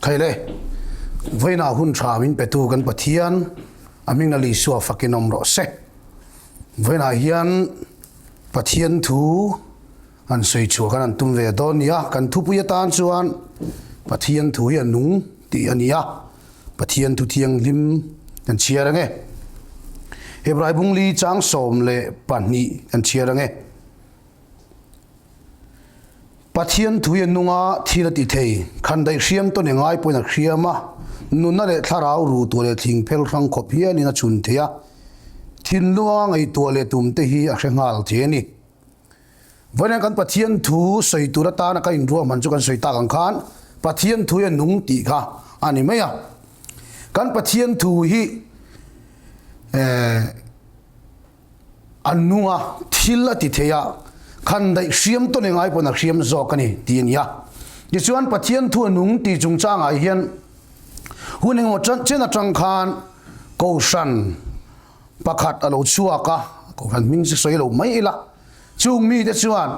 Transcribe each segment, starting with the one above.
Khaile, vawiinah hun tha min petu kan Pathian a hming Lal Isua fakin awm rawh se. Vawiinah hian Pathian thu an sawi chhuah kan han tum ve dawn ni a, kan thupui atan chuan Pathian thu hi a nung tih a ni a, Pathian thu thianghlim kan chhiar ang e. Hebrai bungli chang 12 kan chhiar ang e. Pathian thui a nung a, thil a ti thei. Khandaih hriam tawn i ngai pawhin a hriam a, nunna leh thlarau ru tuah leh thing phel hrang khawp hianin a chhun thei a, thinlunga ngaihtuah leh tum te hi a hre nghal thei a ni. Vawiin kan Pathian thu sawi tur atana ka inruahman chu kan sawi tak ang khan Pathian thui a nung tih kha a ni mai a. Kan Pathian thu hi eh. A nung a, thil a ti thei a, khandaih hriam tawn engai pawn a hriam zawk a ni tih a ni a. Tichuan Pathian thu a nung tih chungchangah hian hun engemaw chen atang khan Kohhran pakhat a lo chhuak a, Kohhran hming chu sawi lo mai ila, chung mite chuan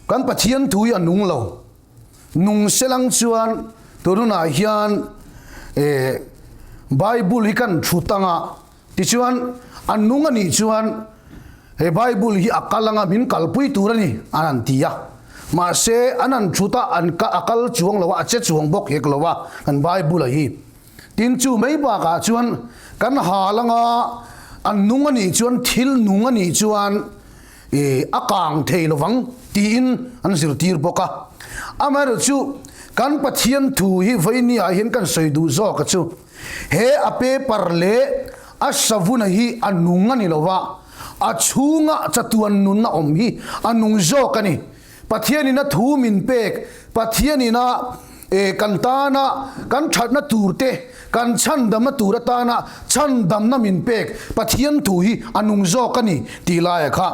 kan Pathian thu hi a nung lo, nung selang chuan tununah hian Bible hi kan thut anga, Tichuan, a nung a nih chuan he Bible hi a kal anga min kalpui tur a ni, an han ti a. Mahse, an han thut a, an a kal chuang lo a, a che chuang bawk hek lo a, kan Bible-a hi. Tin, chu mai bakah chuan kan hal anga a nung a nih chuan, thil nung a nih chuan i a kang thei lovang tiin an zirtir bawk a. Amaherawhchu, kan Pathian thu hi vawinia hian kan sawi duh zawk a chu. He a paper leh a savuna hi a nung a ni lo va, a chhunga chatuan nunna awm hi a nung zawk a ni. Pathianin a thu min pek, Pathianin a kan tana kan thatna tur te, kan chhandamna tur atana chhandamna min pek Pathian thu hi a nung zawk a ni tih laia kha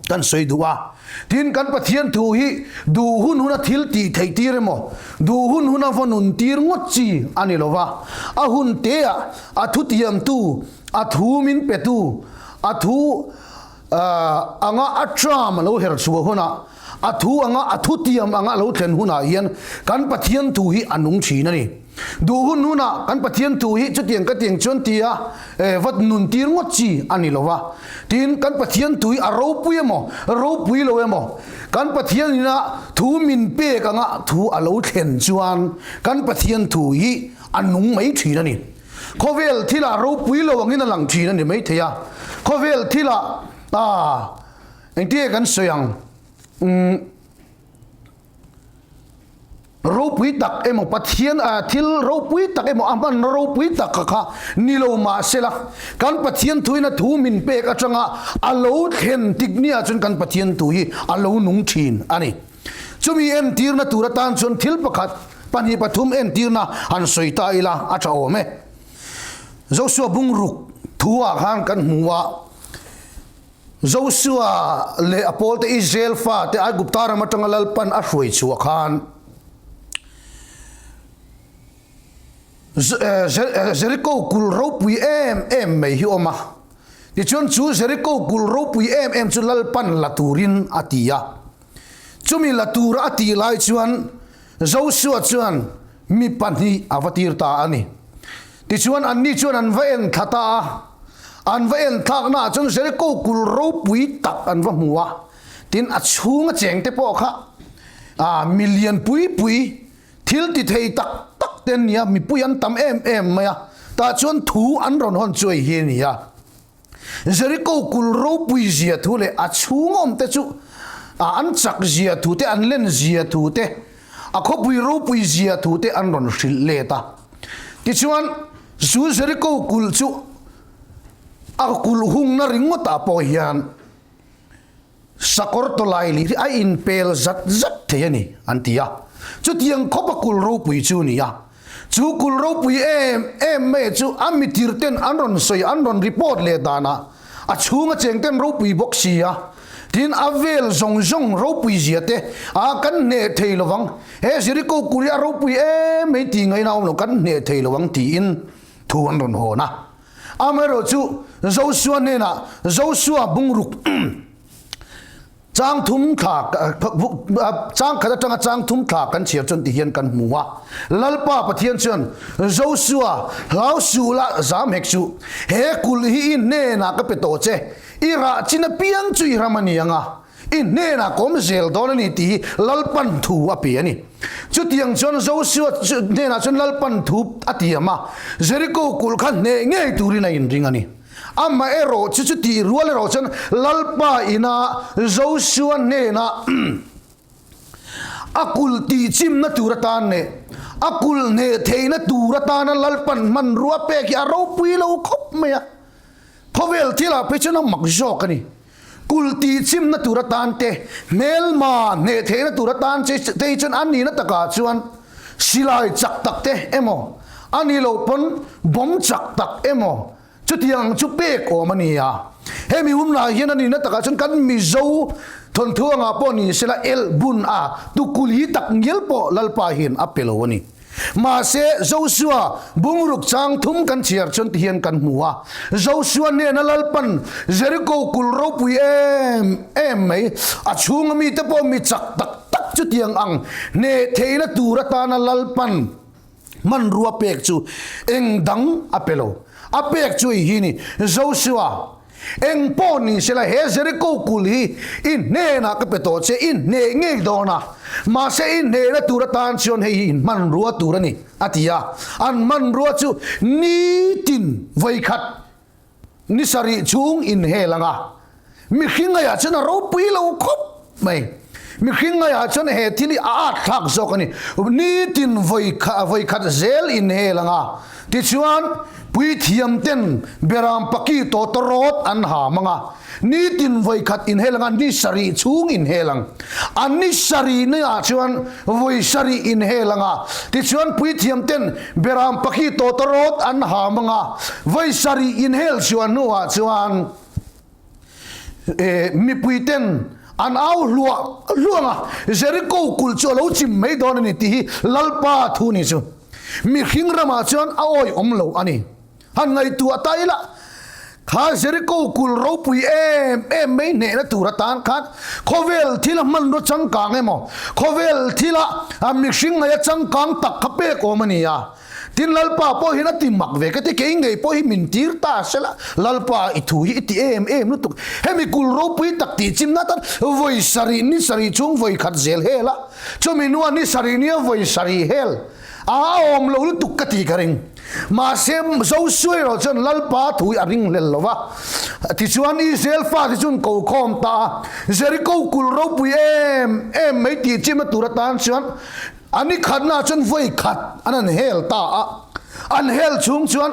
kan sawi duh a. Tin, kan Pathian thu hi duh hun huna thil tih theih tir emaw, duh hun huna va nun tir ngawt chi a ni lo va. A hun teah a thu tiamtu, a thu min petu, a thu anga a tram a lo her chhuah hunah, a thu anga a thu tiam anga a lo thlen hunah hian kan Pathian thu hi a nung thin a ni. Duh hun hunah kan Pathian thu hi chutiang ka tiang chuan tia va nun tir ngawt chi a ni lo va. Tin, kan Pathian thu hi a ropui emaw, ropui lo emaw, kan Pathian ina thu min pek anga thu a lo thlen chuan kan Pathian thu hi a nung mai thin a ni. Khawvel thilah ropui lo angin a lang thin a ni maithei a. Khawvel thilah engtinge kan sawi ang? Umm. Ropui tak emaw Pathian thil ropui tak emaw a hmanna ropui tak kha kha ni lo mah sela, kan Pathian thuin a thu min pek atanga a lo thlen tik nia chuan kan Pathian thu hi a lo nung thin a ni. Chumi entirna tur atan chuan thil pakhat, pahnih pathum entirna han sawi ta ila a tha awm e. Joshua bungruk thu ah khan kan hmu a. Josua leh a pawlte Israel fate Aigupta ram atanga Lalpan a hruai chhuah khan Jeriko kulh ropui em em mai hi awm a. Tichuan chu Jeriko kulh ropui em em chu Lalpan la turin a ti a. Chumi la tura a tih lai chuan Josua chuan mi pahnih a va tir ta a ni. Tichuan anni chuan an va en thla ta a, an va en thlaknaah chuan Jeriko kul ropui tak an va hmu a, tin a chhunga chengte pawh kha ah mi lian pui pui thil ti thei tak tak te an ni a, mipui an tam em em mai a, tah chuan thu an rawn hawn chuai hi a ni a. Jeriko kul ropui zia thu leh a chhung awmte chu an chak zia thu te, an len zia thu te, a khawpui ropui zia thu te an rawn hrilh let a. Tichuan, chu Jeriko kul chu a kulh hungna ringawtah pawh hian Sakawr tawlai lih hi a inpel zat zat thei a ni, an ti a. Chutiang khawp a kul ropui chu a ni a. Chu kul ropui em em mai chu a mitir ten an rawn sawi, an rawn report leh danah a chhung a cheng ten ropui bawk si a. Tin, a vel zawng zawng ropui zia te a kan hneh thei lo vang. He Jericho kul hi a ropui em mai tih ngaihna a awm lo, kan hneh thei lo vang tiin thu an rawn hawn a. Amaherawhchu, Josua hnenah, Josua bungruk. Chang thum thla, chang khat atanga chang thum thla kan chhiar chuan ti hian kan hmu a. Lalpa Pathian chuan, Josua, hlau suh la, zam hek suh. He kulh hi i hnenah ka pe tawh che. I rah chin apiang chu i ram a ni ang a, i hnenah ka awm zel dawn a ni tih hi Lalpan thu a pe a ni. Chutiang chuan Josua hnenah chuan Lalpan thu a tiam a, Jeriko kulh kha hneh ngei turin a inring a ni. Amaherawh chu chutih rual erawh chuan Lalpa ina Josua hnena a kulh tihchimna tur atan leh a kulh hneh theihna tur atana Lalpan hmanrua pek hi a ropui lo khawp mai a. Khawvel thilah phei chuan a mak zawk a ni. Kulh tihchimna tur atan te, hmelma hneh theihna tur atan che te hi chuan a nihna takah chuan silai chak tak te emaw, a nih loh pawn bomb chak tak emaw chutiang ang chu pek awm a ni a. Hemi hunlai hian a nihna takah chuan kan Mizo thawnthu angah pawh ni sela elh bun a tukul hi tak ngial pawh Lalpa hian a pe lo a ni. Mahse, Josua bungruk chang thum kan chhiar chuan ti hian kan hmu a. Josua hnena Lalpan Jeriko kulh ropui em em mai, a chhunga mite pawh mi chak tak tak chutiang ang hneh theihna tur atana Lalpan hmanrua pek chu eng dang a pe lo. A pek chu i hi ni, Josua, Eng pawh ni sela he Jeriko kulh hi i hnenah ka pe tawh che, i hneh ngei dawn a, mahse i hnehna tur atan chuan hei hi hmanrua tur a ni, a ti a. An hmanrua chu nitin vawikhat ni sarih chhung inhel ang a. Mihring ngaiah chuan a ropui lo khawp mai. Mihring ngaiah chuan he thil hi a at thlak zawk a ni. Nitin vawikhat zel inhel ang a. Tichuan, puithiam ten beram paki tawtawrawt an ha mang a. Nitin vawikhat inhel ang a, ni sarih chhung inhel ang. A ni sarih niah chuan vawi sarih inhel ang a. Tichuan, puithiam ten beram paki tawtawrawt an ha mang a. Vawi sarih inhel chuan hnuah chuan, Mipui ten an au hluah hluang a, Jeriko kulh chu a lo chim mai dawn a ni tih hi Lalpa thu ni chu mihring ramah chuan a awihawm lo a ni. Han ngaihtuah ta ila, kha Jeriko kulh ropui em em mai hnehna tur atan khan khawvel thila hmanraw changkang emaw, khawvel thila mihring ngaia changkang tak kha pek awm a ni a. Tin, Lalpa pawh hian a ti mak ve ka ti, kei ngei pawh hi min tir ta se la, Lalpa i thu hi i ti em em lutuk, hemi kul ropui tak tih chim natan vawi sarih ni sarih chhung vawi khat zel hel a, chumi nua ni sarih nia vawi sarih hel a awm lo lutuk ka ti ka ring. Mahse, Joshua erawh chuan Lalpa thu hi a ring hlel lo va, tichuan Israel fate chu an ko khawm ta a, Jeriko kul ropui em em mai tih chimna tur atan chuan A ni khatnaah chuan vawi khat an an hel ta a, an hel chhung chuan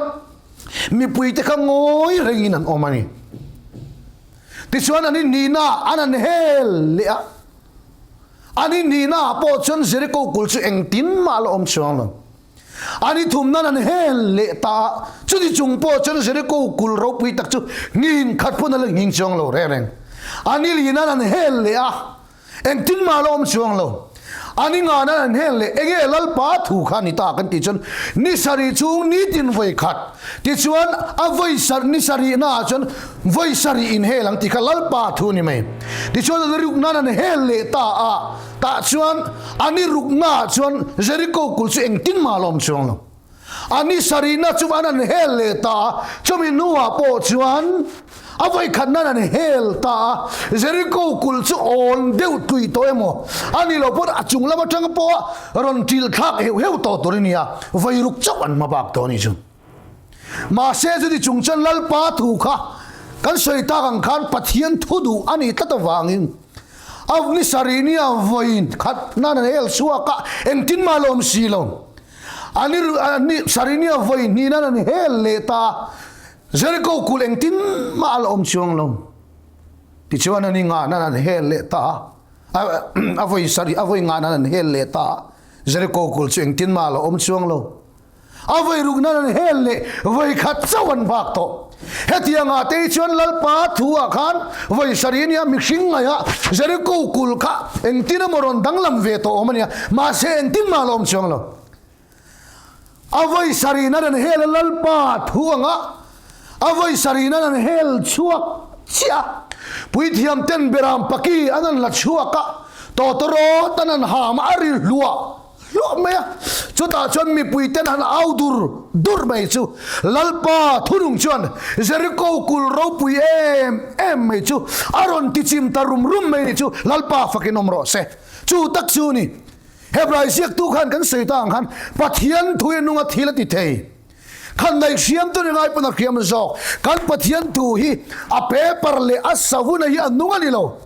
mipuite kha ngawi rengin an awm a ni. Tichuan an inhnihnaah an an hel leh a, an inhnihnaah pawh chuan Jeriko kulh chu engtin mah a la awm chuang lo. An i thumna'n an hel leh ta a, chuti chung pawh chuan Jeriko kulh ropui tak chu nghin khat pawn a la nghing chuang lo reng reng. An i lihna'n an hel leh a, Engtin mah la awm chuang lo. An i ngana an hel leh enge Lalpa thu kha ni ta kan tih chuan ni sarih chung nitin vawi khat tichuan a vawi sarih ni sarih naah chuan vawi sarih in hel ang tih kha Lalpa thu ni mai. Tichuan an ruk nan an hel leh ta a, tah chuan an i ruk naah chuan Jeriko kulh chu engtin mah la awm chuang lo. A ni sarihna chu an an hel leh ta a, chumi hnuah pawh chuan a vawikhat nan an hel ta a. Jeriko kulh chu awn deuh tluih tawh emaw a ni lo pawn a chung lam atang pawha rawn ṭilh thlak heuh heuh tawh tur a ni a, vairuk chauh an hma bak tawh a ni chu. Mahse chuti chung chuan Lalpa thu kha kan sawi tak ang khan Pathian thu duh a nih tlat avangin a ni sarih nia vawi khat nan an hel chhuak a, engtin mah la awm si lo. A ni ni Sarinia vawi hnih nan an hel leh ta a, Jeriko kulh engtin mah a la awm chuang lo. Tichuan a ni ngah nan an hel leh ta a, a vawi sarih a vawi ngah nan an hel leh ta a, Jeriko kulh chu engtin mah a la awm chuang lo. A vawi ruk nan an hel leh vawi khat chauh an vak tawh. Hetiangah te hi chuan Lalpa thu ah khan vawi sarih ania mihring ngaih a Jeriko kulh kha engtin emaw rawn danglam ve tawh awm ania, mahse engtin mah la awm chuang lo. A vawi sarih nan an hel a Lalpa thu anga a vawi sarih nan an hel chhuak chiah a. Puithiam ten beram paki an han la chhuak a, tawtawrawt an han ham a, a ri hluah hluah mai a. Chutah chuan mipui ten han au dur dur mai chu Lalpa thunung chuan Jeriko kul ropui em em mai chu a rawn tichim ta rum rum mai ni chu Lalpa fakin awm rawh se. Chu tak chu ni. Hebrai ziaktu khan kan sawi ta ang khan Pathian thu hi nunga thil a ti thei. Khan daih hriam tur i ngai pawn a hriam zawk. Kan Pathian thu hi a paper leh a savuna hi a nung a ni lo.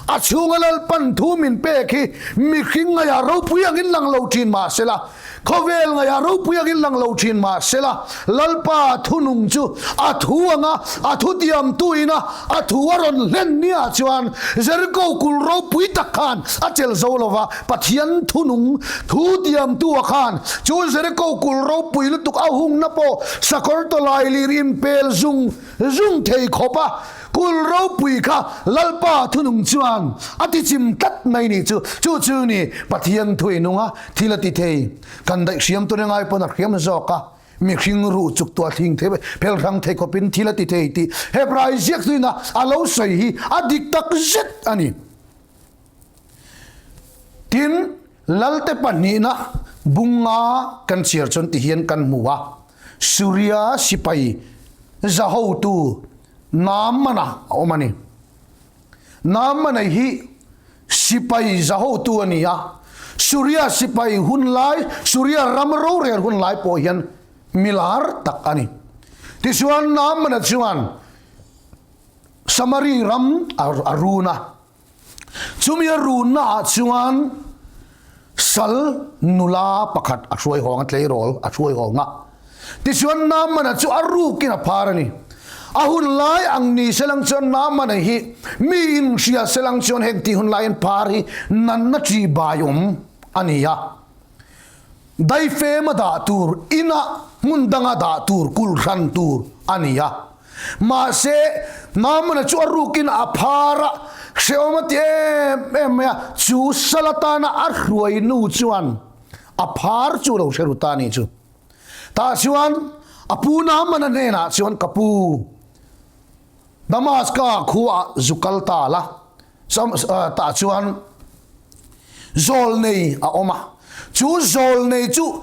A chhunga Lalpan thu min pek hi mihring ngaihah ropui angin lang lo thin mah sela, khawvel ngaihah ropui angin lang lo thin mah sela, Lalpa thunung chu a thu anga a thutiamtu ina a thu a rawn hlen nia chuan Jeriko kul ropui tak khan a chelh zo lova, Pathian thunung thu tiamtu-a khan chu Jeriko kul ropui lutuk a hungna pawh sakawr tawlai lir inpel zung zung thei khawp a kul ropui kha Lalpa thunung chuan a tichim tlat mai ni chu. Chu chu ni Pathian thu inunga thil a ti thei. Kan daih hriam tur engai pawn a hriam zawk a. Mihring ruh chuk tuah thling thei phel hrang thei khawpin thil a ti thei tih Hebrai ziaktuina a lo sawi hi a dik tak zet a ni. Tin, Lalte pahnihna bunga kan chhiar chuan ti hian kan hmu a, Suria sipai zahotu Naamana a awm a ni. Naamana hi sipai zahotu a ni a, Suria sipai hun lai, Suria ram rorel hun lai pawh hian milar tak a ni. Tichuan Naamana chuan Samari ram a run a. Chumi a runna ah chuan sal nula pakhat a hruai hawng a, tleirawl a hruai hawng a. Tichuan Naamana chu a rukin a phar a ni. A hun lai ang ni selang chuan Naamana hi mi inhria selang chuan heng tih hun laiin phar hi nanna ṭi bai awm a ni a. Daifema dah tur, inah hmun danga dah tur, kulh hran tur a ni a. Mahse, Naamana chu a rukin a phar a, hrehawm a ti em em mai a, chu sal atana a hruai nu chuan a phar chu a lo hre ru ta a nih chu. Tah chuan a pu Naamana hnenah chuan, Ka pu, Damaska khuaah zu kal ta la, tah chuan zawlnei a awm a, chu zawlnei chu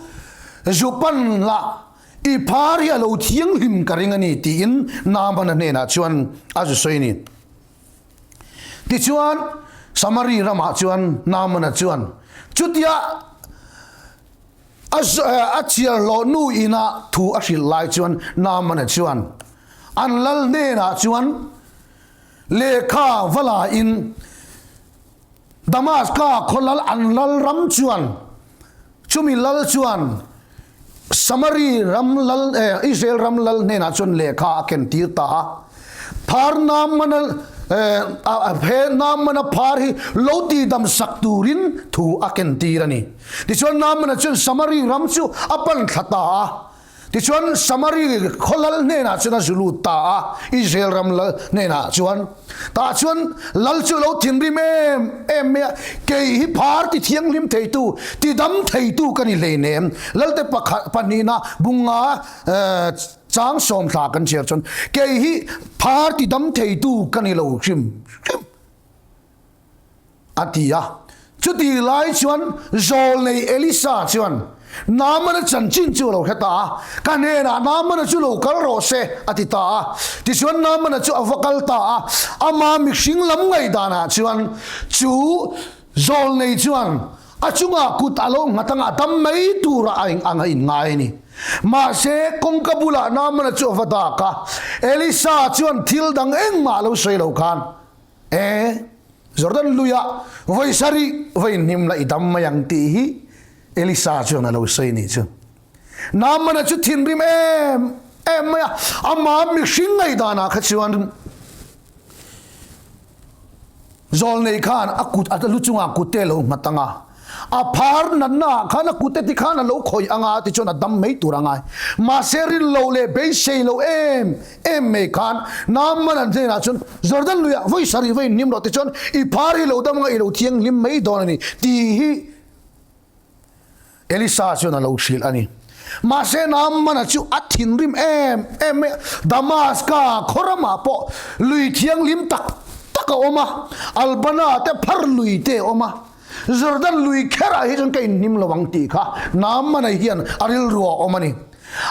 zu pan la i phar hi a lo thianghlim ka ring a ni tiin Naamana hnenah chuan a zu sawi a ni. Tichuan Samari ramah chuan Naamana chuan chutia A chiarhlawh nu ina thu a hrilh lai chuan Naamana chuan an lal hnenah chuan lehkha va la in Damaska khaw lal an lal ram chuan chumi lal chuan Samari ram lal Israel ram lal hnenah chuan lehkha a ken tir ta a. Phar Naamana he Naamana phar hi lo tihdam sak turin thu a ken tir a ni. Tichuan Naamana chuan Samari ram chu a pan thla ta a. Tichuan Samari khaw lal hnenah chuan a zu lut ta a, Israel ram lal hnenah chuan. Tah chuan lal chu a lo thinrim em em mai a, Kei hi phar ti thianghlim theitu, ti dam theitu ka ni hleinem. Lalte pakhat pahnihna bunga chang sawmthla kan chhiar chuan, Kei hi phar ti dam theitu ka ni lo hrim hrim. A ti a. Chutih lai chuan zawlnei Elisa chuan Naamana chanchin chu a lo hre ta a, Ka hnenah Naamana chu lo kal rawh se, a ti ta a. Tichuan Naamana chu a va kal ta a, ama mihring lam ngaihdanah chuan chu zawlnei chuan a chungah kut a lo nghat anga a dam mai turah a eng a inngai a ni. Mahse, kawngka bulah Naamana chu a va dak a, Elisa chuan thil dang engmah a lo sawi lo khan, E, Jordan luiah vawi sarih vawi hnim la i dam mai ang tih hi Elisa chuan a lo sawi nih chu. Naamana chu thinrim em em mai a, ama mihring ngaihdanah kha chuan zawlnei khan a kut a lu chungah kut te a lo nghat ang a, A phar natna ah khan a kute ti khan a lo khawih anga tichuan a dam mai tur a ngai. Mahse rin loh leh beisei loh em em mai khan Naaman an hnenah chuan Jordan luiah vawi sarih vawi hnim rawh tichuan i phar hi lo dam anga i lo thianghlim mai dawn a ni tih hi Elisa chuan a lo hrilh a ni. Mahse Naamana chu a thinrim em em mai a, Damaska khaw ramah pawh lui thianghlim tak. tak a awm a, Albana te phar lui te a awm a, Jordan lui kherah hi chuan ka inhnim lo ang tih kha Naamana hian a rilru a awm a ni.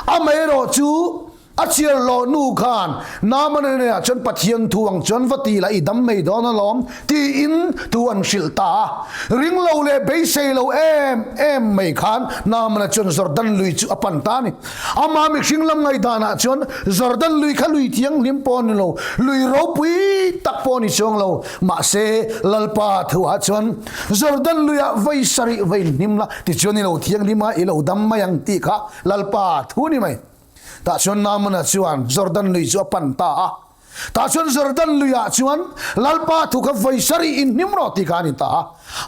Amaherawh chu a chiar loh nu khan Naamana hnenah chuan Pathian thu ang chuan va ti la i dam mai dawn alawm tiin thu an hrilh ta a. Ring lo leh beisei lo em em mai khan Naamana chuan Jordan lui chu a pan ta a ni. Amah mihring lam ngaihdanah chuan Jordan lui kha lui thianghlim pawh a ni lo, lui ropui tak pawh a ni chuang lo. Mahse, Lalpa thuah chuan Jordan luiah vawi sarih va inhnim la, tichuan i lo thianghlim a, i lo dam mai ang tih kha Lalpa thu a ni mai. Tah chuan Naamana chuan Jordan lui chu a pan ta a. Tah chuan Jordan luiah chuan Lalpa thu kha vawi sarih inhnim rawh tih kha a ni ta a.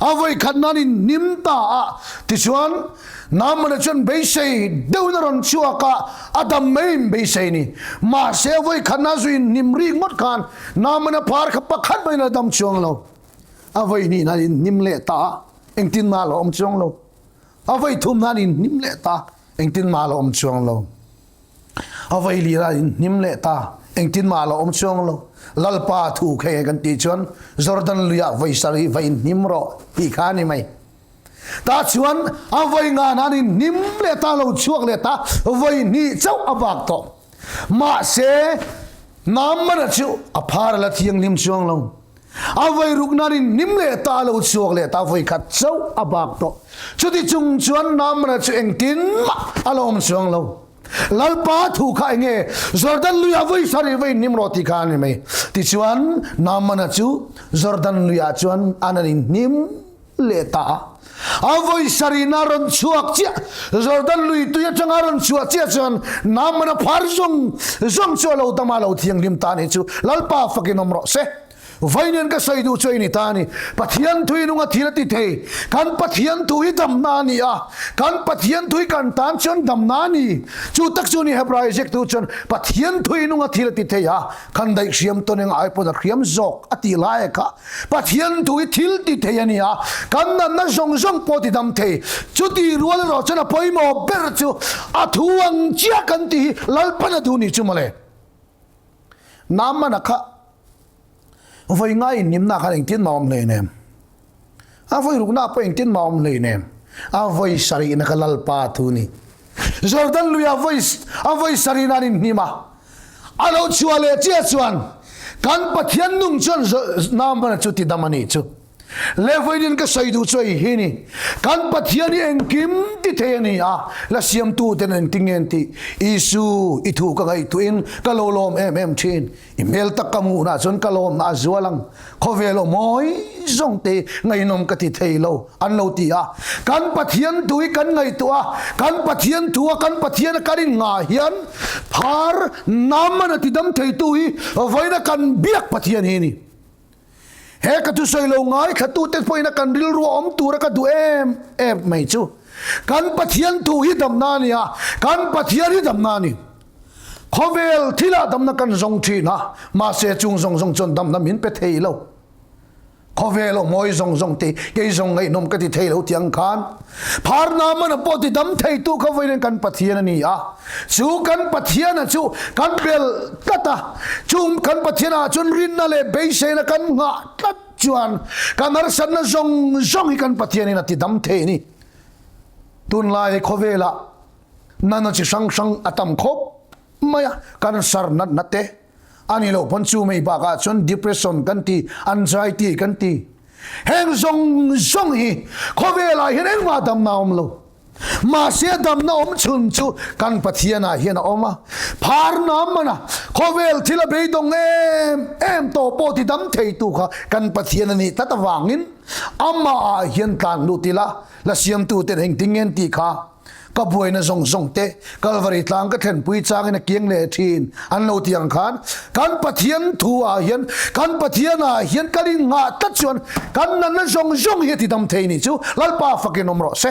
A vawi khat nan inhnim ta a. Tichuan, Naamana chuan beisei deuhin a rawn chhuak a, a dam mai in beisei ni. Mahse, a vawi khat na zu inhnim rik ngawt khan Naamana phar kha pakhat maiin a dam chuang lo. A vawi hnih nan inhnim leh ta a, engtin mah a la awm chuang lo. A vawi thum nan inhnim leh ta, engtin mah a la awm chuang lo. A vei lir a in hnim leh ta. Engtin mah a la awm chuang lo. Lalpa thu khe kan tih chuan Jordan luiah vawi sarih va in hnim rawh tih kha a ni mai. Tah chuan a vawi ngan an in hnim leh ta lo chhuak leh ta vawi hnih chauh a bak tawh. Mahse, Naamana chu a phar a la thianghlim chuang lo. A vawi ruk nan in hnim leh ta lo chhuak leh ta vawi khat chauh a bak tawh. Chuti chung chuan Naamana chu engtin mah a la awm chuang lo. Lalpa thu kha enge Jordan luiah vawi sarih vawi hnim rawh tih kha a ni mai. Tichuan Naamana chu Jordan luiah chuan an an inhnim leh ta a. A vawi sarihna rawn chhuak chiah, Jordan lui tui atanga rawn chhuah chiah chuan Naamana phar zawng zawng chu a lo dam a, a lo thianghlim ta a nih chu. Lalpa fakin awm rawh se. Vawiin ka sawi duh chu a ni ta a ni. Pathian thui nunga thil a ti thei. Kan Pathian thu hi damna a ni a, kan Pathian thui kan tan chuan damna a ni. Chu tak chu ni Hebrai ziaktu chuan Pathian thui nunga thil a ti thei a, kan daih hriam tawn eng ai pawn a hriam zawk a tih lai kha. Pathian thu hi thil ti thei a ni a, kan natna zawng zawng pawh ti dam thei. Chuti rual erawh chuan a pawimawh ber chu a thu ang chiah kan tih hi Lalpan a duh ni chu mawle. Naamana kha vawi ngai innimna khan engtin mah awm hleinem. A vawi rukna pawh engtin mah awm hleinem. A vawi sarihna kha Lalpa thu ni. Jordan luia vawi a vawi sarihna an inhnim a. A lo chhuah leh chiah chuan kan Pathian nung chuan Naamana chu ti dam a nih chu. Levainin ka sawi duh chu hei hi ni, kan Pathian hi engkim ti thei a ni a, la siamtu ten engtin nge an tih? Isu, i thu ka ngaihtuahin ka lo lawm em em thin. I hmel tak ka hmuhnah chuan ka lawmna a zual ang. Khawvel aw mawi zawng te ngaihnawm ka ti thei lo, an lo ti a. Kan Pathian thu hi kan ngaihtuah a, kan Pathian thu a kan Pathian a kan inngah hian phar naman a tidam theitu hi vawiina kan biak Pathian hi a ni. He ka thusawi lo ngaithlatute pawhin a kan rilru a awm tura ka duh em em mai chu kan Pathian thu hi damna a ni a, kan Pathian hi damna a ni. Khawvel thilah damna kan zawng thin a, mahse chung zawng zawng chuan damna min pe thei lo. Khawvel aw mawi zawng zawng te kei zawng ngaihnawm ka ti thei lo tih ang khan pharna mana pawh ti dam theitu kha vawiin kan Pathian a ni a. Chu kan Pathiana chu kan bel tlat a, chung kan Pathianah chuan rinna leh beiseina kan nghah tlat chuan kan harsatna zawng zawng hi kan Pathianin a ti dam thei a ni. Tunlai khawvelah natna chi hrang hrang a tam khawp mai a, cancer natna te a ni loh pawn chu mai bakah chuan depression kan ti, anxiety kan ti. Heng zawng zawng hi khawvelah hian engmah damna a awm lo. Mahse damna awm chhun chu kan Pathianah hian a awm a, pharna man a, khawvel thil a beidawng em em tawh pawh ti dam theitu kha kan Pathian a nih tlat avangin amahah hian tlan lut ila, la siamtuten engtin nge an tih kha ka buaina zawng zawng te Kalvari tlang ka thlenpui changin a kiang leh thin an lo ti ang khan kan Pathian thu ah hian kan Pathian ah hian kan inngah tlat chuan kan natna zawng zawng hi a ti dam thei ni chu Lalpa fakin awm rawh se.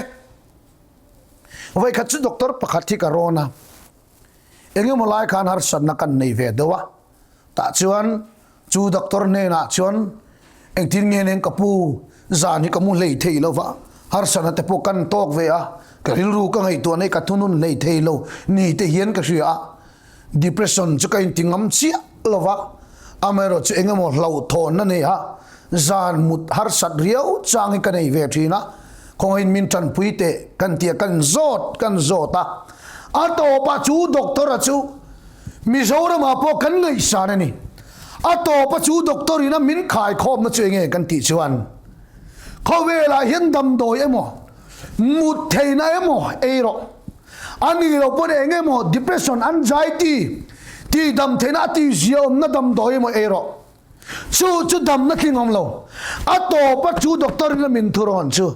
Vawikhat chu doctor pakhat hi ka rawn a, engemaw lai khan harsatna kan nei ve deuh a, tah chuan Chu doctor hnenah chuan engtin nge neng ka pu, zan hi ka mu hlei thei lo va, harsatna te pawh kan tawk ve a, ka rilru ka ngaihtuah nei ka thunun hlei thei lo ni te hian ka hria a, depression chu ka inti ngam chiah lo va. Amaherawh chu engemaw hlauhthawnna nei a, zan mut harsat riau chang hi ka nei ve thin a, khawngaihin min tanpui teh kan tia kan zawt kan zawt a. A tawpah chu doctor-a chu Mizoramah pawh kan ngaihsan a ni. A tawpa chu doctor in a min khaikhawmna chu enge kan tih chuan khawvelah hian damdawi emaw mut theihna emaw ei rawh. A nih loh pawn eng emaw depression, anxiety tih dam theihna a tih zia awmna damdawi emaw ei rawh. Chu chu damna tling awm lo. A tawpa chu doctor in a min thurawn chu.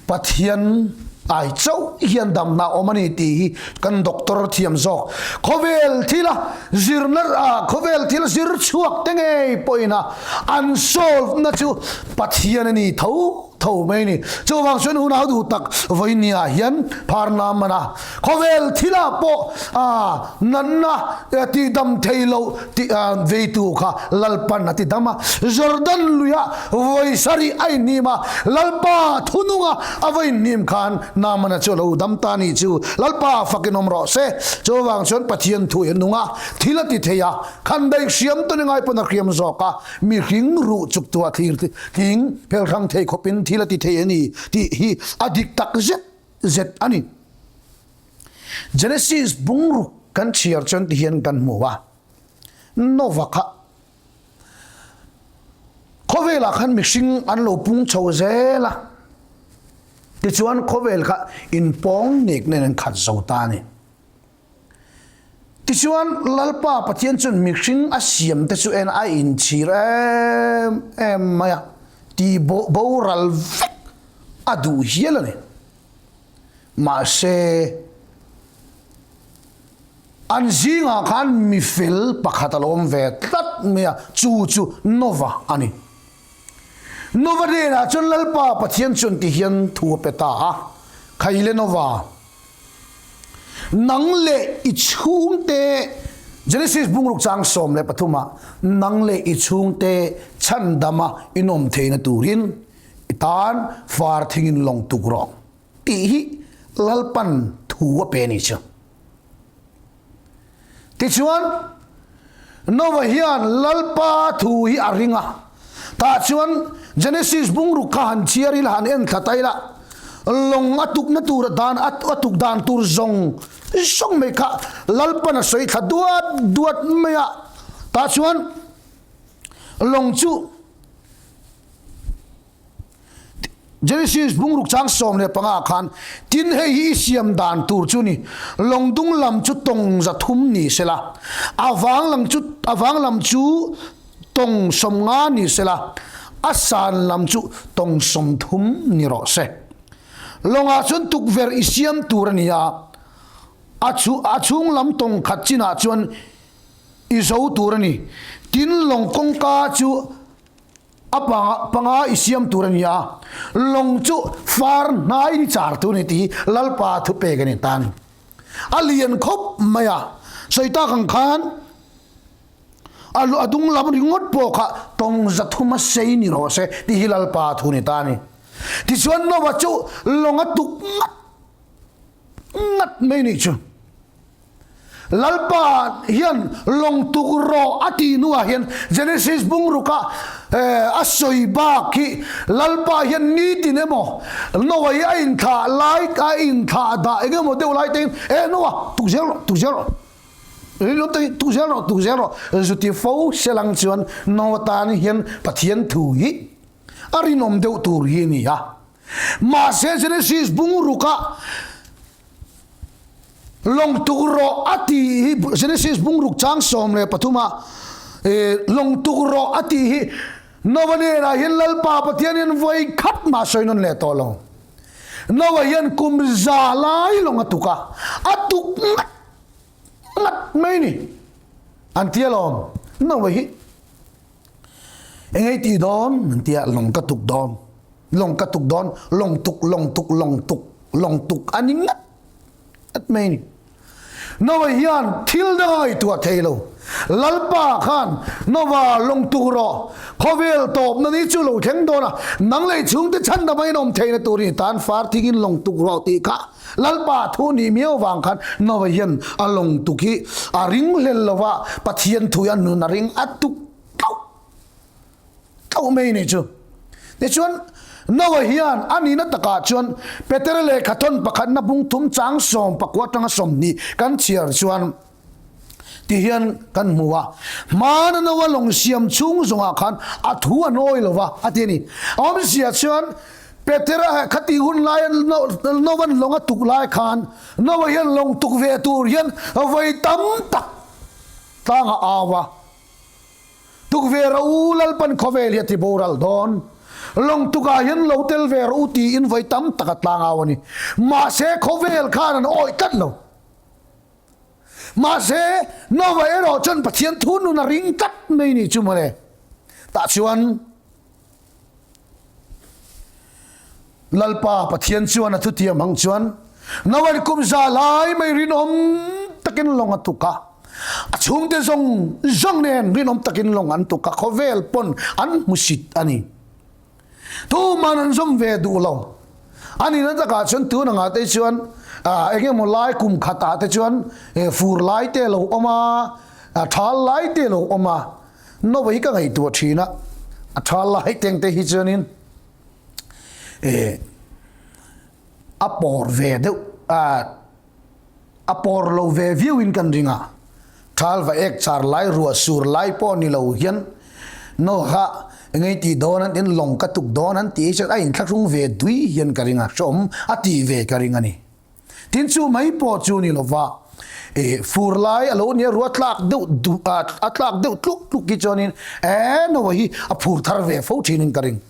Pathian ai chauh hian damna a awm a ni tih hi kan doctor thiam zawk. Khawvel thila zirna khawvel thil zir chhuak te ngei pawhin a an solve na chu Pathian a ni tho tho mai a ni. Chuvang chuan hunau duh tak vawinia hian pharna man a khawvel thilah pawh natna tihdam thei loh tih veitu kha Lalpan a ti dam a. Jordan luiah vawi sarih a inhnim a, Lalpa thununga a va inhnim khan Naamana chu a lo dam ta ni chu Lalpa fakin awm rawh se. Chuvang chuan Pathian thu hi a nung a, thil a ti thei a, khan daih hriam tawn i ngai pawn a hriam zawk a, mihring ruh chuktuah thlir tling phel hrang thei khawpin thil a ti thei a ni tih hi a dik tak zet zet a ni. Genesis bungruk kan chhiar chuan tihian kan hmu a, Nova kha khawvelah khan mihring an lo pung chho zel a, tichuan khawvel kha inpawng nek nen an khat zo ta a ni. Tichuan Lalpa Pathian chuan mihring a siam te chu en a inchhir em em mai a, tih boral vek a duh hial a ni. Mahse, an zingah khan mi fel pakhat a lo awm ve tlat mai a, chu chu Nova a ni. Nova hnenah chuan Lalpa Pathian chuan ti hian thu a pe ta a, Khaile Nova, nang leh i chhungte, Genesis bungruk chang 13 ah, nang leh i chhungte chhandama inawm theihna turin I tan far thingin lawng tuk rawh tih hi Lalpan thu a pe a ni chu. Tichuan, Nova hian Lalpa thu hi a ring a. Tah chuan Genesis bungruk kha han chhiar ila, han en thla ta ila, lawng a tukna tur a dan a tuk dan tur zawng zawng mai kha Lalpan a sawi thla duat duat mai a. Tah chuan lawng chu Genesis bungruk chang 15 khan, Tin hei hi i siam dan tur chu ni, lawngdung lam chu tawng 300 ni sela, a vang lam chu a vang lam chu tawng 50 ni sela, a san lam chu tawng 30 ni rawh se. Lawngah chuan tukverh i siam tur a ni a, a chhu a chhung lam tawng khat chinah chuan i zo tur a ni. Tin lawng kawngka chu A panga panga i siam tur a ni a, lawng chu far hnai ni char tur a ni tih hi Lalpa thupek a ni ta a ni. A lian khawp mai a, sawi tak ang khan a a dung lam ringawt pawh kha tawng 300 a sei ni rawh se tih hi Lalpa thu a ni ta a ni. Tichuan Noah chu lawng a tuk ngat ngat mai a nih chu. Lalpa hian lawng tuk rawh a tih hnuah hian Genesis bungrukah a sawi bak hi Lalpa hian nitin emaw Noah hi a inthlah lai a inthlah dah eng emaw deuh lai te e Noah tuk zel rawh tuk zel rawh rinawm takin tuk zel rawh tuk zel rawh zuti fo selang chuan Noah tan hian Pathian thu hi a rinawm deuh tur hi a ni a. Mahse Genesis bungrukah Lawng tuk rawh a tih hi Genesis bungruk chang 13 ah lawng tuk rawh a tih hi Noah hnenah hian Lalpa Pathian hian vawi khat mah sawi nawn leh tawh lo. Noah hian kum za lai lawng a tuk a, a tuk ngat ngat mai ni. An ti alawm, Noah hi engei tih dawn an ti a, lawng ka tuk dawn. Lawng ka tuk dawn, lawng tuk, lawng tuk, lawng tuk, lawng tuk a ni ngat ngat mai a ni. Noah hian thil dang a ngaihtuah thei lo. Lalpa khan Nova lawng tuk rawh, khawvel tawpna ni chu lo thleng dawn a, nang lei chhungte chhandam a inawm theihna tur i tan far thingin lawng tuk rawh tih kha Lalpa thu nih miau vang khan Nova hian a lawng tuk hi a ring hlel lo va, Pathian thu hi a nun a ring a tuk tlauh tlauh mai ni chu. Tichuan, Noah hian a nihna takah chuan Petera lehkha thawn pakhatna bung thum chang 14 atanga 20 kan chhiar chuan ti hian kan hmu a, hmana Noah lawng siam chhung zawngah khan a thu a nawi lo va a ti a ni. A awmzia chuan Petera khati hun laia Noah-n lawng a tuk lai khan Noah hian lawng tuk ve tur hian vawi tam tak tlang a au a. Tukve rawh u, Lalpan khawvel hi a ti boral dawn. Lawng tukah hian lo tel ve rawh u tiin vawi tam tak a tlangau a ni. Mahse, khawvel khan an awih tlat lo. Mahse, Noah erawh chuan Pathian thu nun a ring tlat mai ni chu mawle. Tah chuan Lalpa Pathian chuan a thutiam hang chuan Noah kum za lai mai rinawm takin lawng a tuk a. A chhungte zawng zawng nen rinawm takin lawng an tuk a, khawvel pawn an hmusit a ni. Tuman an zawm ve duh lo. A nihna takah chuan tun angah te chuan eng emaw lai kum khatah te chuan fur lai te a lo awm a, thal lai te a lo awm a. Noah hi ka ngaihtuah thin a, a tha lai teng te hi chuanin eh a pawr ve deuh a, a pawr lo ve viau in kan ring a, thal va ek char lai ruah sur lai pawh ni lo hian Noah engei tih dawn an tin lawng ka tuk dawn an tih hi chuan a inthlahrung ve dui hian ka ring a, hrehawm a tih ve ka ring a ni. Tin chu mai pawh chu ni lova, eh fur lai a lo nia ruah tlak deuh duh a a tlak deuh tluk tluk hi chuanin eh Noah hi a phur thar ve fo thinin ka ring.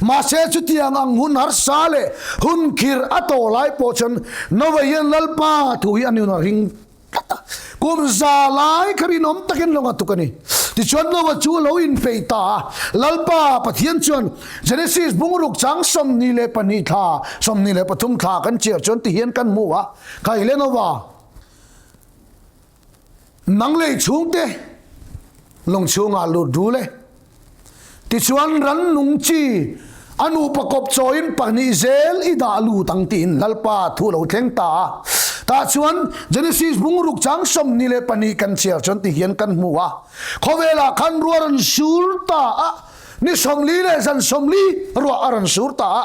Mahse chutiang ang hun harsa leh hun khir a tawh lai pawh chuan Noah hian Lalpa thu hi a nun a ring tlat a, kum za lai kha rinawm takin lawng a tuk a ni. Tichuan Noah chu a lo inpeih ta a, Lalpa Pathian chuan Genesis bungruk chang 22 thla, 23 thla kan chiar chuan tihian kan hmu a, Kai le Noah, nang lei chhungte lawng chhungah lut rul e. Tichuan rannung chi a nupa kawp chawiin pahnih zel i dah lut ang tiin Lalpa thu lo thleng ta a. Tah chuan Genesis bungruk chang 22 kan chhiar chuan tihian kan hmu a, Khawvelah khan ruah rawn sur ta a, ni 40 leh zan 40 ruah a rawn sur ta a.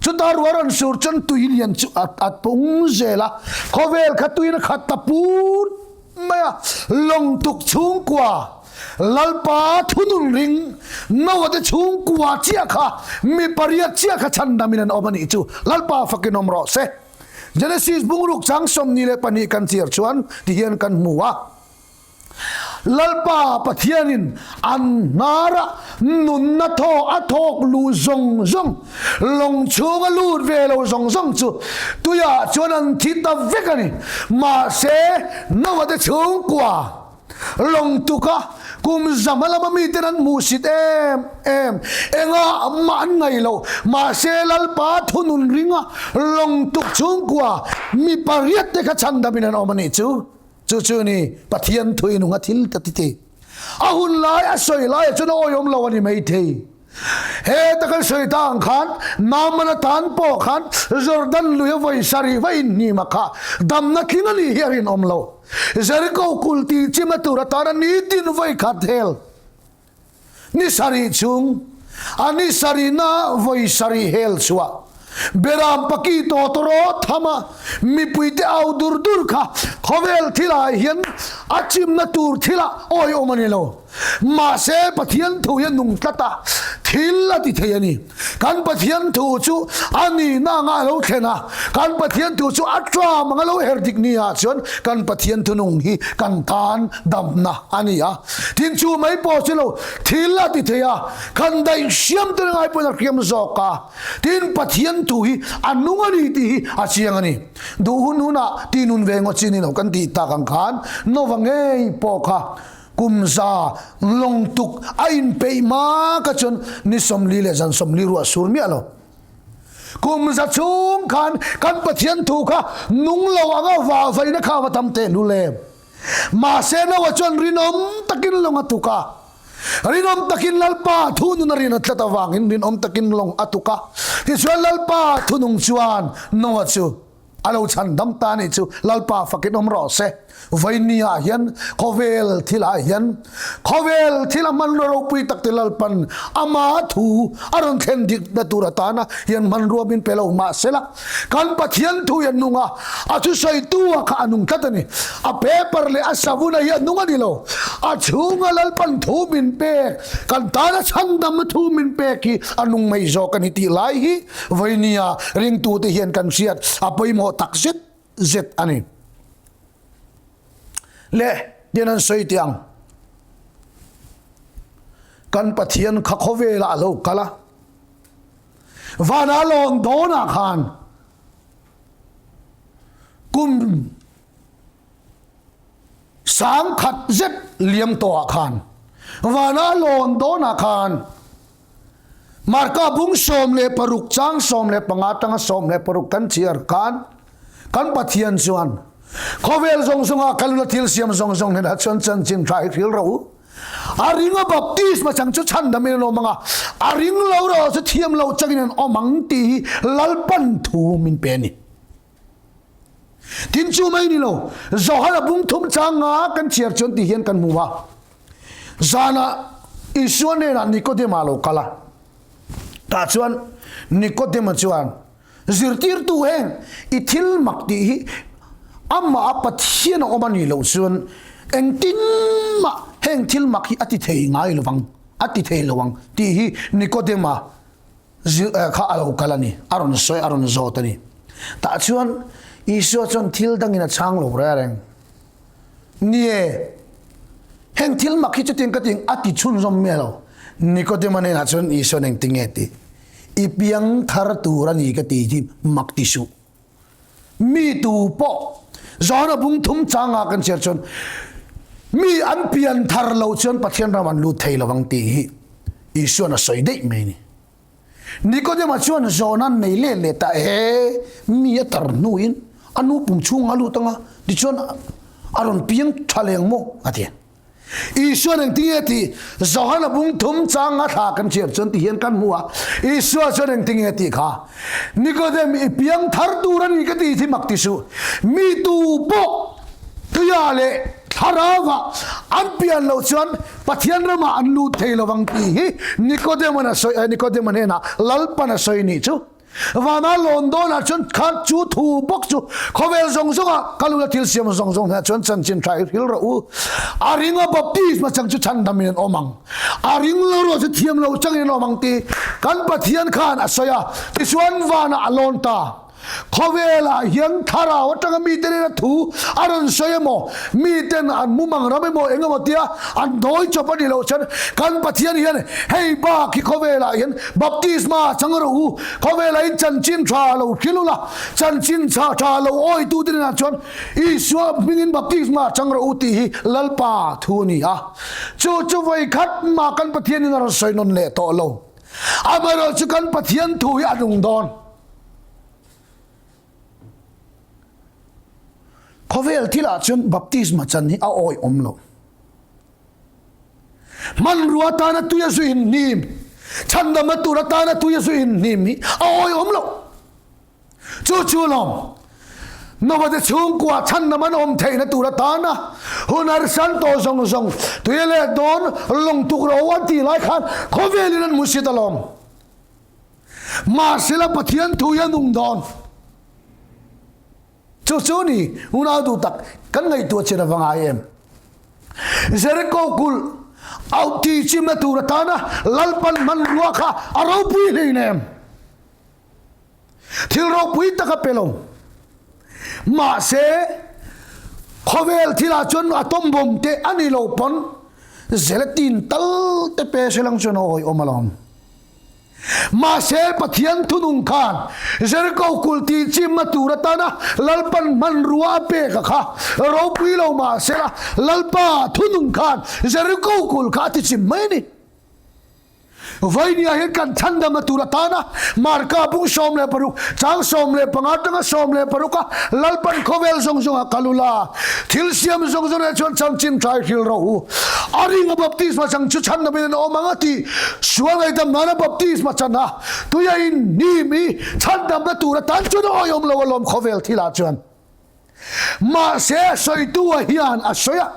Chuta ruah rawn sur chuan tui lian chu a pung zel a, khawvel kha tuiin a khat ta put mai a, lawngtuk chhungkua Lalpa thunun ring Noah te chhungkua chiah kha mi pariat chiah kha chhandamin an awm a nih chu Lalpa fakin awm rawh se. Genesis bungruk chang 22 kan chiar chuan tihian kan hmu a. Lalpa Pathianin an hnara nunna thaw a thawk luh zawng zawng, lawng chhunga lut ve lo zawng zawng chu tuiah chuan an thi ta vek a ni. Mahse, Noah te chhungkua lawng tuka kum zama lama miten an hmuhsit em em, engah mah an ngaih loh. Mahse, Lalpa thunun ringa lawng tuk chhungkua mi pariat te kha chhandamin an awm a nih chu. Chu chu ni Pathian thui nung a thil ta ti ti. A hun lai a sawi lai ah chuan a awihawm lo a ni maithei. He ta kan sawi ta ang khan Naaman atan pawh khan Jordan lui a vawi sarih va inhnim a kha damna tling a nih hi a rinawm lo. Jericho kulh tih chim a tur atana nitin vawi khat hel. Ni sarih chung, a ni sarihna vawi sarih hel chhuah, Beram paki tawtawraw thama mipuite au dur dur kha khawvel thilah hian a chimna tur thilah awihawm a ni lo. Mahse, Pathian thu hi a nung tlat a, thil a ti thei a ni. Kan Pathian thu chu a nihna anga a lo thlen a, kan Pathian thu chu a tram anga lo her dik ni ah chuan kan Pathian thunung hi kan tan damna a ni a. Tin chu mai pawh chu lo thil a ti thei a, kan daih hriam te ngai pawhin a hriam zawk a. Tin Pathian thu hi a nung a ni tih hi a chiang a ni. Duh hun hunah ti nun ve ngawt chi ni lo kan tih tak ang khan Nova ngei pawh kha Kum za lawng tuk a inpeih hma kha chuan ni 40 leh zan 40 ruah sur miah lo. Kum za chhung khan kan Pathian thu kha nung lo anga vah vaina kha va tam teh lul em. Mahse Noah chuan rinawm takin lawng a tuk a. Rinawm takin Lalpa thunun a rin a tlat avangin rinawm takin lawng a tuk a. Tichuan Lalpa thunung chuan Noah chu a lo chhandam ta a nih chu. Lalpa fakin awm rawh se. Vawinia ah hian khawvel thil ah hian khawvel thil a hmanrua ropui tak te Lalpan ama thu a rawn thlen dikna tur atana hian hmanrua min pe lo mahsela Kan Pathian thu hi a nung a, a thusawitu ah kha a nung tlat a ni. A paper leh a savuna hi a nung a ni lo. A chhunga Lalpan thu min pek, kan tana chhandamna thu min pek hi a nung mai zawk a ni tih lai hi vawinia ringtute hian kan hriat a pawimawh tak zet zet a ni. Le tian an sawi teh ang. Kan Pathian kha khawvelah a lo kal a. Vana lawn dawnah khan kum sangkhat zet liam tawhah khan vana lawn dawnah khan Marka bung 16 chang 15 atanga 16 kan chhiar khan kan Pathian chuan khawvel zawng zawnga kalna thil siam zawng zawng hnenah chuan chanchin tha hi hril rawh u. A ring a baptisma chang chu chhandamin an awm ang a, a ring lo erawh chu thiam loh changin an awm ang tih hi Lalpan thu min pe a ni. Tin chu mai ni lo, Johana bung thum changa kan chhiar chuan ti hian kan hmu a, zanah Isua hnenah Nikodema a lo kal a, tah chuan Nikodema chuan, Zirtirtu heng i thil mak tih hi amah a Pathian a awm a nih loh chuan engtin mah heng thil mak hi a ti thei ngai lo vang, a ti thei lo ang tih hi Nikodema kha a lo kal a ni, a rawn sawi, a rawn zawt a ni. Tah chuan Isua chuan thil dangin a chhang lo reng reng. Nie, heng thil mak hi chutiang ka ti a ti chhunzawm miah lo. Nikodema hnenah chuan Isua'n engtin nge tih? I piang thar tur a ni ka ti hi mak ti suh. Mi tu pawh Johana bung thum changa kan chhiar chuan mi an pian thar lo chuan Pathian ram an lut thei lo ang tih hi Isua'n a sawi daih mai a ni. Nikodema chuan zawhna an nei let leh ta e, mi a tar hnuin a nu pum chhungah a lut ang a, tichuan a rawn piang tha leng maw? a ti a. Isua'n engtin nge tih Johana bung thum changa thla kan chhiar chuan ti hian kan hmu a, Isua chuan engtin nge tih kha, Nikodem i piang thar tur a ni ka ti hi mak ti suh, mi tu pawh tuia leh thlarauah an pian loh chuan Pathian ramah an lut thei lo vang tih hi Nikodem-an a sawi, Nikodem-a hnenah Lalpan a sawi nih chu. Vana lawn dawnah chuan kha chu thu bawk chu khawvel zawng zawngah ka luna thil siam zawng zawng hnenah chuan chanchin tha i hril rawh u. A ringa baptisma chang chu chhandamin an awm ang. A ring lo ruah chu thiam lo changin an awm ang tih kan Pathian khan a sawi a. Tichuan vanah a lawn ta. Khawvelah hian thlarau atanga mite nena thu a rawn sawi emaw, miten an mumang ram emaw eng emaw tia an dawi chawp a nih loh chuan kan Pathian hian hei bak hi khawvelah hian baptisma chang rawh u, khawvelah in chanchin tha lo hrilh ula, chanchin tha tha lo awitute nenah chuan Isua hmingin baptisma chang rawh u tih hi Lalpa thu a ni a. Chu chu vawi khat mah kan Pathianin a rawn sawi nawn leh tawh lo. Amaherawhchu kan Pathian thu hi a nung dawn. Khawvel thilah chuan baptisma chan hi a awih awm lo. Hmanrua atana tui a zu inhnim, chhandamna tur atana tui a zu inhnim hi a awih awm lo. Chu chu lawm, Noah te chhungkua chhandam an awm theihna tur atana hun harsan tawh zawng zawng tui a let dawn lawng tuk ro an tih lai khan khawvelin an hmusit alawm. Mahsela Pathian thu hi a nung dawn. Chu chu ni unau duh tak kan ngaihtuah chin ava ngai em. Jericho kulh auh ti chimna tur atana Lalpan hmanrua kha a ropui hlein em. Thil ropui tak a pe lo. Mahse khawvel thilah chuan atom bomb te a ni lo pawn gelatin tal te pe se lang chuan a awihawm alawm. Mahse, Pathian thunung khan Jeriko kulh tihchimna tur atana Lalpan hmanrua a pek a kha ropui lo mahsela, Lalpa thunung khan Jeriko kulh kha a tichim mai a ni. Vainia hian kan chhandamna tur atana Marka bung 16 chang 15 atanga 16 a Lalpan khawvel zawng zawngah kal ula, thil siam zawng zawng chuan chanchin thlai hril rawh u. A ringa baptisma chang chu chhandamin an awm ang a tih sual ngaihdam nana baptisma chan a tuia in hnim i chhandamna tur atan chuan a awihawm lo alawm khawvel thilah chuan. Mahse a sawitu-a hian a sawi a,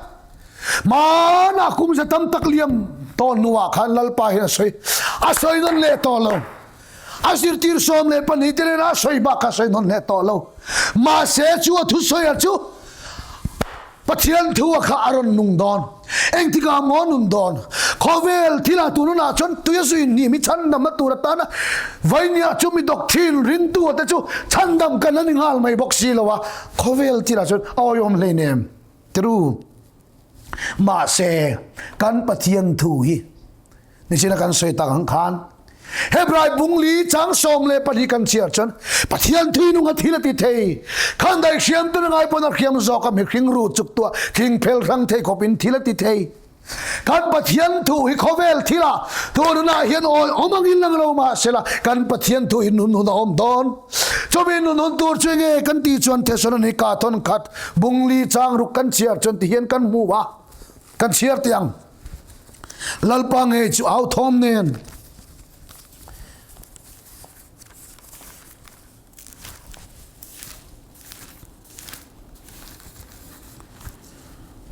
Hmanah kum za tam tak liam tawh hnuah khan Lalpa hian a sawi, a sawi nawn leh tawh lo. A zirtir 12 te nena a sawi bak kha a sawi nawn leh tawh lo. Mahse chu a thusawi-a chu Pathian thu-a kha a rawn nung dawn. Engtikah maw nun dawn? Khawvel thilah tun hunah chuan tui a zui hnim hi chhandamna tur atana Vainia chu mi doctrine ringtu te chu chhandam kan la ni nghal mai bawk si lo a, khawvel thilah chuan a awihawm hleinem tiru. Mahse, kan Pathian thu hi Nichina kan sawi tak ang khan Hebrai bung li chang 12 kan chhiar chuan Pathian thui nunga thil a ti thei. Khan dai hriam tuna ngai pawn a hriam zawk a mihring ru chuk tuah thing phel hrang thei khawp in thil a ti thei. Kan Pathian thu hi khawvel thil ah tununah hian awi awm angin lang lo mahsela kan Pathian thu hi nun hun a awm dawn. Chumi nun hun tur chu enge kan tih chuan Thesalonika thawn khat bung li chang ruk kan chhiar chuan tihian kan hmu a, kan chhiar teh ang. Lalpa ngei chu au thawm nen.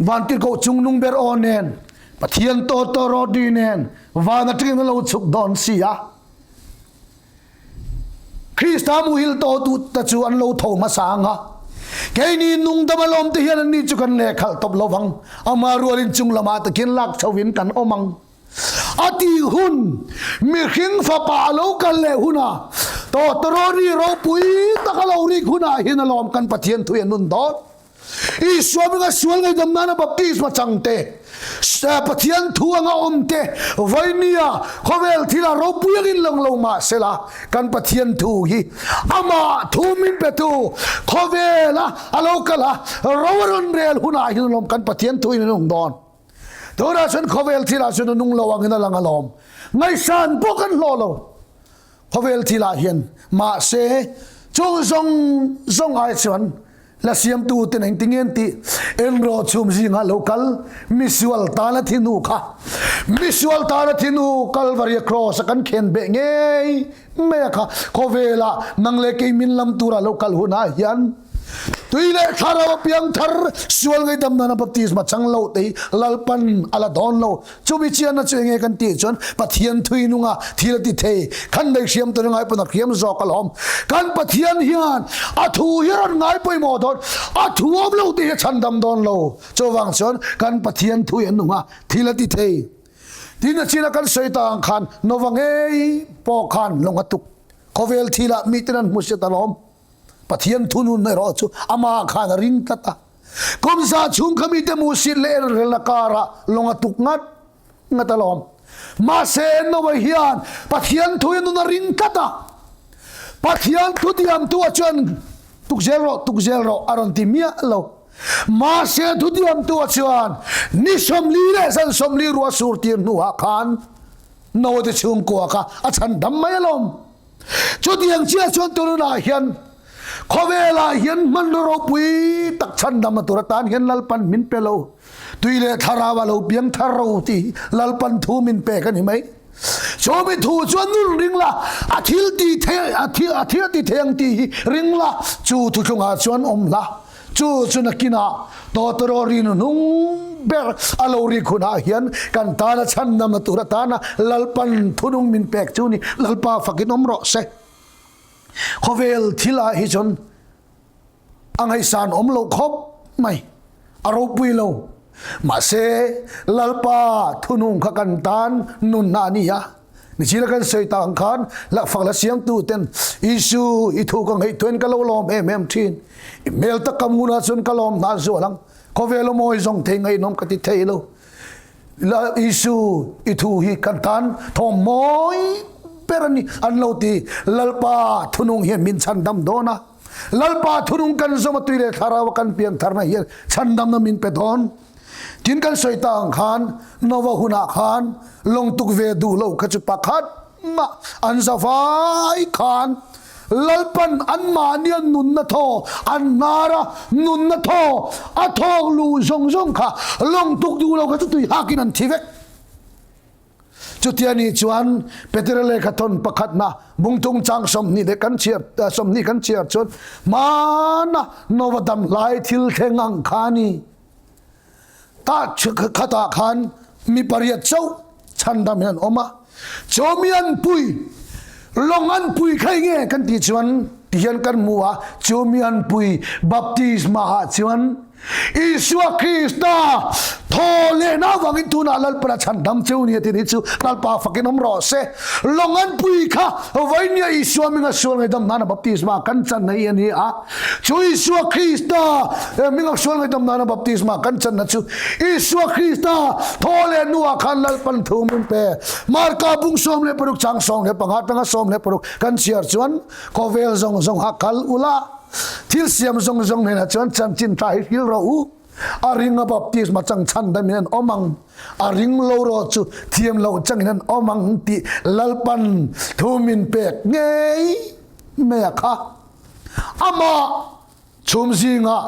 Vantirhkoh chungnung ber aw nen, Pathian tawtawrawt ri nen, van atangin a lo chhuk dawn si a. Krista muhil tawh te chu an lo tho hmasa ang a, keini nungdam alawm te hian anni chu kan lehkhalh tawp lo vang, ama rualin chung lamah takin lak chhoin kan awm ang. A tih hun, mihring fapa a lo kal leh hunah, tawtawrawri ropui tak a lo rik hunah hian alawm kan Pathian thui a nun dawn. Isua hminga sual ngaihdam nana baptisma chang te, Pathian thu anga awm te, vawinia khawvel thila ropui angin lang lo mah sela, kan Pathian thu hi amah thu min petu khawvela a lo kal a, ro a rawn rel hunah hian alawm kan Pathian thu in a nung dawn. Tunah chuan khawvel thilah chuan a nung lo angin a lang alawm. Ngaihsan pawh kan hlawh lo. Khawvel thilah hian mahse chung zawng zawng ai chuan la siamtu ten engtin nge an tih? Enraw chhum zingah lo kal misual tana thi hnu kha misual tana thi hnu Kalvaria Cross a kan khen beh ngei mai a kha khawvelah nang leh kei min lam tura lo kal hunah hian Tui leh thlarau a piang thar, sual ngaihdam nana baptisma chang lo te hi Lalpan a la dawn lo. Chumi chianna chu enge kan tih chuan Pathian thui nunga thil a ti thei. Khan nei hriam tur ngai pawn a hriam zawk alawm. Kan Pathian hian a thu hi a rawn ngai pawimawh dawn, a thu awm lo te hi a chhandam dawn lo. Chuvang chuan kan Pathian thui a nunga thil a ti thei. Tin a china kan sawi ta ang khan Nova ngei pawh khan lawng a tuk. Khawvel thilah miten an hmu set alawm. Pathian thunun erawh chu amah khan a ring tlat a. Kum za chhung kha mite muhsit leh enrelna karah lawng a tuk ngat ngat alawm. Mahse Noah hian Pathian thu hi nun a ring tlat a. Pathian thu diamtu ah chuan tuk zel rawh, tuk zel rawh a rawn ti miah lo. Mahse thu diamtu ah chuan ni 40 leh zan 40 ruah sur tir hnuah khan Noah te chhungkua kha a chhan dam mai alawm. Chutiang chiah chuan tununah hian khawvelah hian hmanraw ropui tak chhandam a tur atan hian Lalpan min pe lo. Tui leh thlarau a lo piang thar ro tih Lalpan thu min pek a ni mai. Chu mi thu chuan nun ring la, a thil ti thei, a thil a thil a ti thei ang tih hi ring la, chu thuthlungah chuan awm la. Chu chu nakinah tawtawraw ri hnuhnung ber a lo rik hunah hian kan tana chhandamna tur atana Lalpan thunung min pek chu ni. Lalpa fakin awm rawh se. Khawvel thilah hi chuan a ngaihsan awm loh khawp mai, a ropui lo. Mahse, Lalpa thunung kha kan tan nunna a ni a. Nichina kan sawi tak ang khan lakfak la siamtu ten Isu i thu ka ngaihtuahin ka lo lawm em em thin. I hmel tak ka hmunah chuan ka lawm hna zual ang. Khawvel a mawi zawng thei ngaihnawm ka ti thei lo. La Isu i thu hi kan tan thawm mawi ber a ni an lo ti. Lalpa thunung hian min chhandam dawn a. Lalpa thunung kan zawm a tui leh thlarau a kan pian tharna hian chhandamna min pe dawn. Tin kan sawi ta ang khan Nova hunah khan lawng tuk ve duh lo kha chu pakhat mah an za vai khan Lalpan anmahnia nunna thaw an hnar a, nunna thaw a thawk luh zawng zawng kha lawng tuk duh lo kha chu tui hakin an thi vek. Chutia nih chuan Petera lehkha thawn pakhatna bungtung chang 20 leh kan chhiar 20 kan chhiar chuan hmana Nova dam hlai thil thleng ang kha a ni. Tah khatah khan mi pariat chauh chhandam hian an awm a, chu mi an pui, lawng an pui kha enge kan tih chuan tihian kan hmu a, chu mi an pui baptisma ah chuan Isua Krista thaw lehna avangin tunah Lalpana chhandam cheu ni a ti ni chu Lalpa fakin awm rawh se. Lawng an pui kha vainia Isua minga sual ngaihdam nana baptisma kan chan hi a ni a. Chu Isua Krista minga sual ngaihdam nana baptisma kan channa chu Isua Krista thaw leh hnuah khan Lalpan thu min pe. Marka bung 16 chang 15 tanga 16 kan chhiar chuan khawvel zawng zawng ha kal ula thil siam zawng zawng hnenah chuan chanchin tha hi hril rawh u. A ring a baptisma chang chhan damin an awm ang, a ring lo rawh chu thiam loh changin an awm ang tih Lalpan thu min pek ngei mai a kha. Amah chhum zingah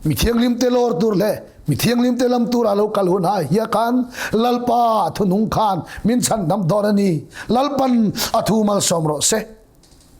mi thianghlimte lawr tur leh mi thianghlimte lam tura lo kal hunah hiah khan Lalpa thunung khan min chhandam dawn a ni. Lalpan a thu malsawm rawh se.